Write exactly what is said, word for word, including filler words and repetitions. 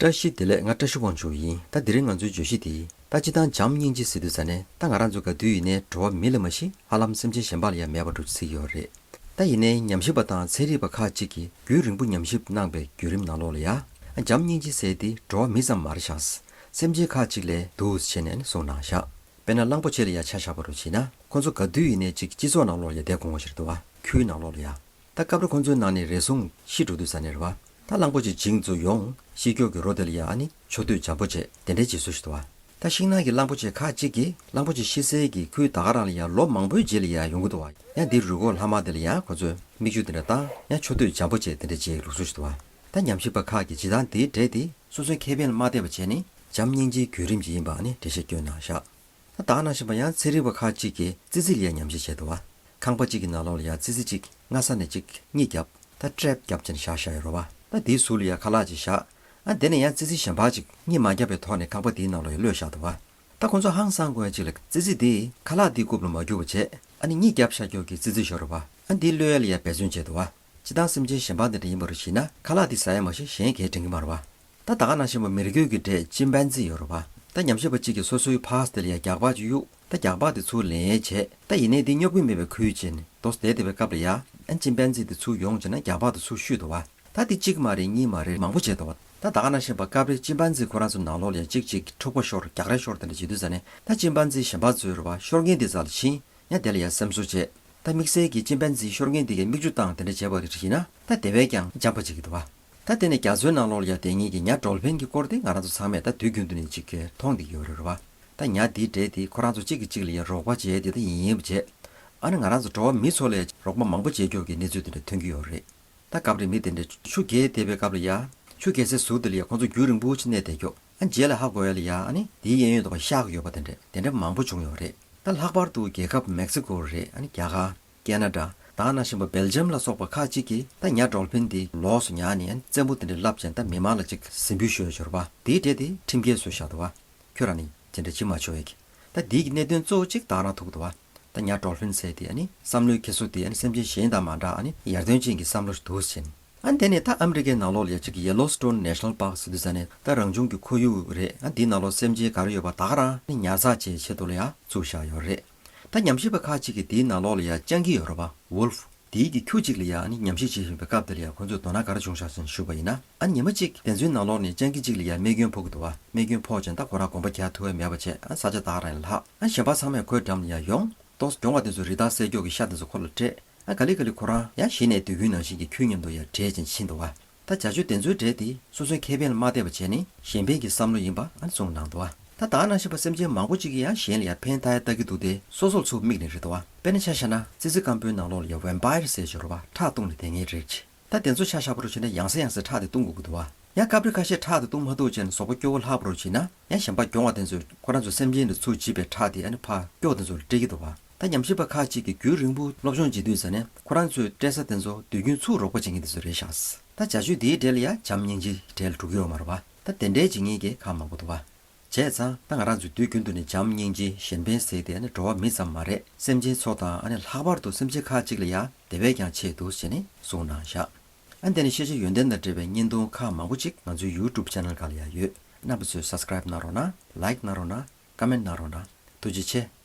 བཀྲ་ཤིས་བདེ་ལེགས། ང་བཀྲ་ཤིས་དབང་ཕྱུག་ཡིན། ད་དེ་རིང་ང་ཚོའི་བརྗོད་གཞི་དེ། ད་སྤྱིར་བཏང་བྱམས་སྙིང་རྗེ་ཟེར་དུས་ཙ་ནས་ད་ང་རང་ཚོ་ག་དུས་ཡིན་ནའི་འགྲོ་བ་མི་ལ་མ་གཞི་ཧ་ལམ་སེམས་ཅན་གཞན་པ་ལ་ཡང་མེད་པ་འགྲོ་སྲིད་ཀྱི་ཡོད་རེད། ད་ཡིན་ནའི་ཉམས་ཞིབ་པ་དང་ཚན་རིག་པ་ཁག་ཅིག་གིས་རྒྱུན་རིང་པོ་ཉམས་ཞིབ་གནང་པའི་བརྒྱུད་རིམ་ནང་ལོགས་ལ་ཡ། བྱམས་སྙིང་རྗེ་ཟེར་དེ་འགྲོ་བ་མི་ཙམ་མ་རེད་ཤག་སེམས་ཅན་ཁག་ཅིག་ལས་འདུག་ཟེར་ནས་གསུངས་གནང་ཤག་དཔེར་ན་གླང་པོ་ཆེ་ལ་ཡ་ཆ་བཞག་པ་རུ་བྱས་ན། ཁོ་ཚོ་ག་དུས་ཡིན་ནའི་ཅིག་སྤྱི་ཚོགས་ནང་ལོགས་ལ་ཡ་བསྡད་དགོས་པ་ཞིག་རེད་འདུག་བ། ཁུལ་ནང་ལོགས་ལ་ཡ། ད་སྐབས་རེ་ཁོ་ཚོའི་ནང་ནས་རེ་ཟུང་ཤི་འགྲོ་དུས་ཙ་ནས་རེད་བ། ད་གླང་པོ་ཆེ་འཇིང་ཚོ་ཡོང་། ཤི་སྐྱོག་གི་རོ་དེ་ལ་ཡ་ཨ་ནི་མཆོད་བསྟོད་འཇམ་པོ་བྱས། དེ་འདྲའི་བྱེད་སྲོལ་ཞིག་འདུག་བ། ད་ཤིང་ནགས་ཀྱི་གླང་པོ་ཆེ་ཁག་ཅིག་གིས་གླང་པོ་ཆེ་ཤི་སའི་གི་ཁུལ་ད་ག་རང་ལ་ཡ་ལོ་མང་པོའི་རྗེས་ལ་ཡ་ཡོང་གི་འདུག་བ། ཡང་འདིའི་རུས་ཁོག་ལྷག་མ་དེ་ལ་ཡ་ཁོ་ཚོས་མིག་ཆུ་དེ་འདྲ་བཏང་། ཡང་མཆོད་བསྟོད་འཇམ་པོ་བྱས། དེ་འདྲ་བྱེད་ལུགས་སྲོལ་ཞིག་འདུག་བ། ད་ཉམས་ཞིབ་པ་ཁག་གིས་སྤྱིར་བཏང་དེའི་འབྲས་དེ་སོ་སོའི་ཁེ་ཕན་ལ་མ་བལྟས་པ་བྱས་ནས་བྱམས་སྙིང་རྗེའི་བརྒྱུད་རིམ་ཅིག་ཡིན་པ་ཨ་ནི་འགྲེལ་བཤད་བསྐྱོན་གནང་ཤག་ད་ད་ག་ནང་བཞིན་པ་ཡང་ཚན་རིག་པ་ཁག་ཅིག་གིས་ཙི་ཙི་ལ་ཡ་ཉམས་ཞིབ་བྱས་འདུག་བ། ཁང་པ་གཅིག་གི་ནང་ལོགས་ལ་ཡ་ཙི་ཙི་གཅིག་སྔ་ས་ནས་གཅིག་གཉིད་བརྒྱབ། ད་ཊེབ་བརྒྱབ་བྱས་ནས་བཞག་བཞག་ཡོད་རེད་བ། ད་དེའི་ཟུར་ལ་ཡ་ཁ་ལག་ཅིག་བཞག་ཨ་དེ་ནས་ཡང་ཙི་ཙི་གཞན་པ་ཅིག་གཉིད་མ་བརྒྱབ་པའི་ཐོག་ནས་ཁང་པ་དེའི་ནང་ལོགས་ཡ་གློད་བཞག་འདུག་བ། ད་ཁོ་ཚོ་ཧང་སང་དགོས་ཡ་ཅིག་ལ་ཙི་ཙི་དེ་ཁ་ལག་དེའི་རྐུབ་ལ་མ་རྒྱུག་པ་བྱས། ཨ་ནི་གཉིད་བརྒྱབ་བཞག་རྒྱུ་གི་ཙི་ཙི་ཞིག་ཡོད་རེད་བ། ཨ་དེ་གློད་ཡ་ལ་ཡ་འབད་བརྩོན་བྱས་འདུག་བ། སྤྱིར་བཏང་སེམས་ཅན་གཞན་པ་འདི་འདྲ་ཡིན་པ་རུ་བྱས་ན་ཁ་ལག་དེ་ཟ་ཡ་མ་གཞི་གཞན་གས་དྲན་གྱི་མ་རེད་བ། ད་ད་ག་ནང་བཞིན་པ་མི་རྒོད་ཀྱི་འབྲས་ཅིམ་པན་ཛི་ཡོད་རེད་བ། ད་ཉམས་ཞིབ་པ་གཅིག་གིས་སོ་སོའི་ཕཱས་དེ་ལ་ཡ་རྒྱགས་པ་ཅིག་གཡུགས། ད་རྒྱགས་པ་དེ་ཚུར་ལེན་ཡས་བྱས། ད་ཡིན་ནའི་དེ་སྙོབ་ཀྱི་མེད་པའི་ཁུལ་བྱས་ནས་རྡོ་བསྡད་བསྡད་པའི་སྐབས་ལ་ཡ། ཨ་ཅིམ་པན་ཛི་དེ་ཚུར་ཡོང་བྱས་ན་རྒྱགས་པ་དེ་ཚུར་གཤུས་འདུག་བ། ད་དེ་གཅིག་མ་རེད། གཉིས་མ་རེད། མང་པོ་བྱས་འདུག་བ། ད་ད་ག་ནང་བཞིན་པ་སྐབས་རེ་ཅིམ་པན་ཛི་ཁོ་རང་ཚོ་ནང་ལོགས་ལ་ཡ་གཅིག་གཅིག་འཁྲུག་པ་ཤོར། རྒྱག་རེས་ཤོར། དེ་འདྲ་བྱེད་དུས་ཙ་ནས་ད་ཅིམ་པན་ཛི་གཞན་པ་ཚོས་རེད་བ། ཤོར་མཁན་དེ་རྩ་ལ་ཕྱིན། ཡང་དེ་ལ་ཡ་སེམས་གསོ་བྱས། ད་དམིགས་བསལ་གྱི་ཅིམ་པན་ཛི་ཤོར་མཁན་དེ་གས་མིག་ཆུ་བཏང་། དེ་འདྲ་བྱས་པ་རེད་བྱས་ན། ད་དེ་བས་ཀྱང་འཇམ་པ་བྱེད་ཀྱི་འདུག་བ། ད་དེ་ནས་རྒྱ་མཚོའི་ནང་ལོགས་ལ་ཡ་བསྡད་མཁན་གྱི་ཉ་ཌོལ་ཕིན་གྱི་སྐོར་དེ་ང་རང་ཚོ་ཚང་མས་ད་དུས་རྒྱུན་དུ་ནས་ཅིག་གིས་མཐོང་བསྡད་ཀྱི་ཡོད་རེད་བ། ད་ཉ་དེའི་འབྲས་དེ་ཁོ་རང་ཚོ་གཅིག་གིས་གཅིག་ལ་ཡ་རོགས་པ་བྱས་དེ་ད་ཡིན་ཡིན་པ་བྱས། ཨ་ནི་ང་རང་ཚོ་འགྲོ་བ་མི་ཚོ་ལ་ཡ་རོགས་པ་མང་པོ་བྱེད་ཀྱོག་གི་གནས་ཚུལ་དེ་འདྲ་ཐོན་གྱི་ཡོད་རེད། ད་སྐབས་རེ་མི་དེ་འདྲས་ཆུ་རྒལ་བསྡད་པའི་སྐབས་ལ་ཡ། ཆུ་རྒལ་སའི་ཟུར་དེ་ལ་ཡ་ཁོང་ཚོ་རྒྱུན་རིང་པོ་ཅིག་གནས་བསྡད་ཀྱོག་ཨ་རྗེས་ལ་ཧ་གོ་ཡ་ལ་ཡ། ཨ་ནི་དེའི་གཡས་གཡོན་དུ་བ་ཤག་ཡོད་པ་དེ་འདྲས་དེ་འདྲས་མང་པོ་བྱུང་ཡོད་རེད། ད་ལྷག་པར་དུ་རྒྱལ་ཁབ་མེག་སི་ཀོ་རེད། ཨ་ནི་རྒྱ་གར། ཀེ་ན་ཌ། ད་ག་ནང་བཞིན་པ་སྦེལ་ཇམ་ལ་སོགས་པ་ཁག་ཅིག་གིས་ད་ཉ་ཌོལ་ཕིན་དེ་ལོགས་སུ་ཉར་ནས་ཨ་ནི་རྩེད་མོ་དེ་འདྲས་བསླབས་བྱས་ད་མི་མང་ལ་ཅིག་ཟིང་འབུད་ཤོར་ཡོད་རེད་བ། དེའི་གྲས་དེ་ཁྲིམས་འགལ་བཟོས་བཞག་འདུག་བ། ཁྱོད་རང་ནི་དེ་འདྲ་བྱེད་མ་ཆོག་ཡ་གི། ད་འདི་གི་གནད་དོན་གཙོ་བོ་གཅིག་ད་ག་རང་ཐུག་འདུག་བ། ད་ཉ་ཌོལ་ཕིན་ཟེར་དེ་ཨ་ནི་བསམ་བློའི་འཁྱེར་སོ་དེ་ཨ་ནི་སེམས་ཅན་གཞན་དང་མ་འདྲ། ཨ་ནི་ཡར་ཐོན་ཅན་གྱི་བསམ་བློ་ཞིག་འདུག་ཟེར་ནས། ཨ་ནི་དེ་ནས་ད་ཨ་མི་རི་ཀའི་ནང་ལོགས་ལ་ཡ་གཅིག་གི་ཡེ་ལོ་སི་ཊོན་ནེ་ཤ་ནལ་པཱརྐ་ཟེར་དུས་ཙ་ནས་ད་རང་བྱུང་གི་ཁོར་ཡུག་རེད། ཨ་འདིའི་ནང་ལོགས་སེམས་ཅན་ག་རེ་ཡོད་པ་ད་ག་རང་ཨ་ནི་ཉར་ཚགས་བྱེད་ཆེད་དུ་ལ་ཡ་བཙུགས་བཞག་ཡོད་རེད། ད་ཉམས་ཞིབ་པ་ཁག་ཅིག་གིས་འདིའི་ནང་ལོགས་ལ་ཡ་སྤྱང་ཀི་ཡོད་རེད་བ། ཝོལ་ཕི། དེའི་གི་ཁྱུ་གཅིག་ལ་ཡ་ཨ་ནི་ཉམས་ཞིབ་བྱེད་བཞིན་པའི་སྐབས་དེ་ལ་ཡ་ཁོ་ཚོས་དོ་སྣང་ག་རེ་བྱུང་ཤག་ཟེར་ཞུས་པ་ཡིན་ན། ཨ་ཉི་མ་གཅིག་དེ་ཚོའི་ནང་ལོགས་ནས་སྤྱང་ཀི་གཅིག་ལ་ཡ་རྨས་སྐྱོན་ཕོག་གི་འདུག་བ། རྨས་སྐྱོན་ཕོག་ཙང་ད་ཁོ་རང་གོམ་པ་རྒྱག་ཐུབ་ཡ་མེད་པ་བྱས། ཨ་ས་ཆ་ད་ག་རང་ལ་ལྷག་ཨ་གཞན་པ་ཚང་མས་ཁོའི་འགྲམ་ལ་ཡ་ཡོང་། ཏོག་ཙམ་གྱོང་བ་དེ་ཚོ་རི་དྭགས་བསད་ཀྱོག་གི་ཤ་དེ་ཚོ་ཁོ་ལ་སྤྲད། ཨ་ག་ལེ་ག་ལེ་ཁོ་རང་ཡ་གཞི་ནས་དུས་རྒྱུན་ནང་བཞིན་གྱི་ཁྱུ་མཉམ་དུ་ཡ་འདྲེས་ཅིང་ཕྱིན་འདུག་བ། ད་བྱ་སྤྱོད་དེ་ཚོའི་གྲས་དེ་སོ་སོའི་ཁེ་ཕན་ལ་མ་བལྟས་པ་བྱས་ནས་གཞན་ཕན་གྱི་བསམ་བློ་ཡིན་པ་ཨ་ནི་གསུངས་གནང་འདུག་བ། ད་ད་ག་ནང་བཞིན་པ་སེམས་ཅན་མང་པོ་ཅིག་གིས་ཡང་གཞན་ལ་ཡང་ཕན་ཐོགས་ཡ་ལྟ་གི་འདུག་སྟེ། སོ་སོར་ཚུར་དམིགས་ནས་རེད་འདུག་བ། དཔེར་ན་ཆ་བཞག་ན་ཙི་ཙི་སྐམ་པོའི་ནང་ལོགས་ལ་ཡང་ཝེམ་པ་ཡར་ཟེར་ཞིག་ཡོད་རེད་བ། ཁྲག་བཏུང་ནས་བསྡད་མཁན་རེད། ད་དེ་ཚོ་ཆ་བཞག་པ་རུ་བྱས་ན་ཡང་སེ་ཡང་སེ་ཁྲག་དེ་བཏུང་དགོས་ཀྱི་འདུག་བ། ཡང་སྐབས་རེ་ཁ་ཤས་ཁྲག་དེ་བཏུང་མ་ཐུབ་བྱས་ན་ཟོག་པོ་སྐྱོ་བོ་ལྷག་པ་རུ་བྱས་ན། ཡང་གཞན་པ་གྱོང་བ་དེ་ཚོས་ཁོ་རང་ཚོ་སེམས་ཅན་དེ་ཚུར་བྱིས་པའི་ཁྲག་དེ་ཨ་ནི་ཕར་སྐྱོགས་དེ་ཚོ་ལ་སྤྲད་ཀྱི་འདུག་བ། ད་ཉམས་ཞིབ་པ་ཁག་ཅིག་གིས་རྒྱུན་རིང་པོ་སློབ་སྦྱོང་བྱེད་དུས་ཙ་ནས་ཁོ་རང་ཚོའི་སྤྲད་ས་དེ་ཚོ་དུས་རྒྱུན་ཚུར་རོགས་པ་བྱེད་མཁན་དེ་ཚོ་རེད་ཤག་ད་བྱ་སྤྱོད་དེའི་གྲས་ལ་ཡང་བྱམས་སྙིང་རྗེའི་གྲས་ལ་འགྲོ་གི་ཡོད་མ་རེད་བ། ད་དེ་འདྲའི་བྱེད་མཁན་གྱི་ཁག་མང་པོ་འདུག་བ། བྱས་ཙང་ད་ང་རང་ཚོས་དུས་རྒྱུན་དུ་ནས་བྱམས་སྙིང་རྗེ་གཞན་ཕན་ཟེར་དེ་ཨ་ནི་འགྲོ་བ་མི་ཙམ་མ་རེད། སེམས་ཅན་ཚོ་དང་ཨ་ནི་ལྷག་པར་དུ་སེམས་ཅན་ཁག་ཅིག་ལ་ཡང་དེ་བས་ཀྱང་ཆེ་འདུག་ཟེར་ནས་གསུངས་གནང་བཞག་ཨ་ནི་དེ་ནས་ཤེས་བྱ་ཡོན་ཏན་དང་འབྲེལ་བའི་བརྙན་ཐུང་ཁག་མང་པོ་ཅིག་ང་ཚོའི་ཡུ་ཊུབ་ཆེ་ནལ་སྒང་ལ་ཡང་ཡོད། རྣམ་པ་ཚོས་སབ་སི་ཀ་རེབ་གནང་རོགས་གནང་། ལའིཀ་གནང་རོགས་གནང་། ཀོ་མེན་ཊི་གནང་རོགས་གནང་། ཐུགས་རྗེ་ཆེ།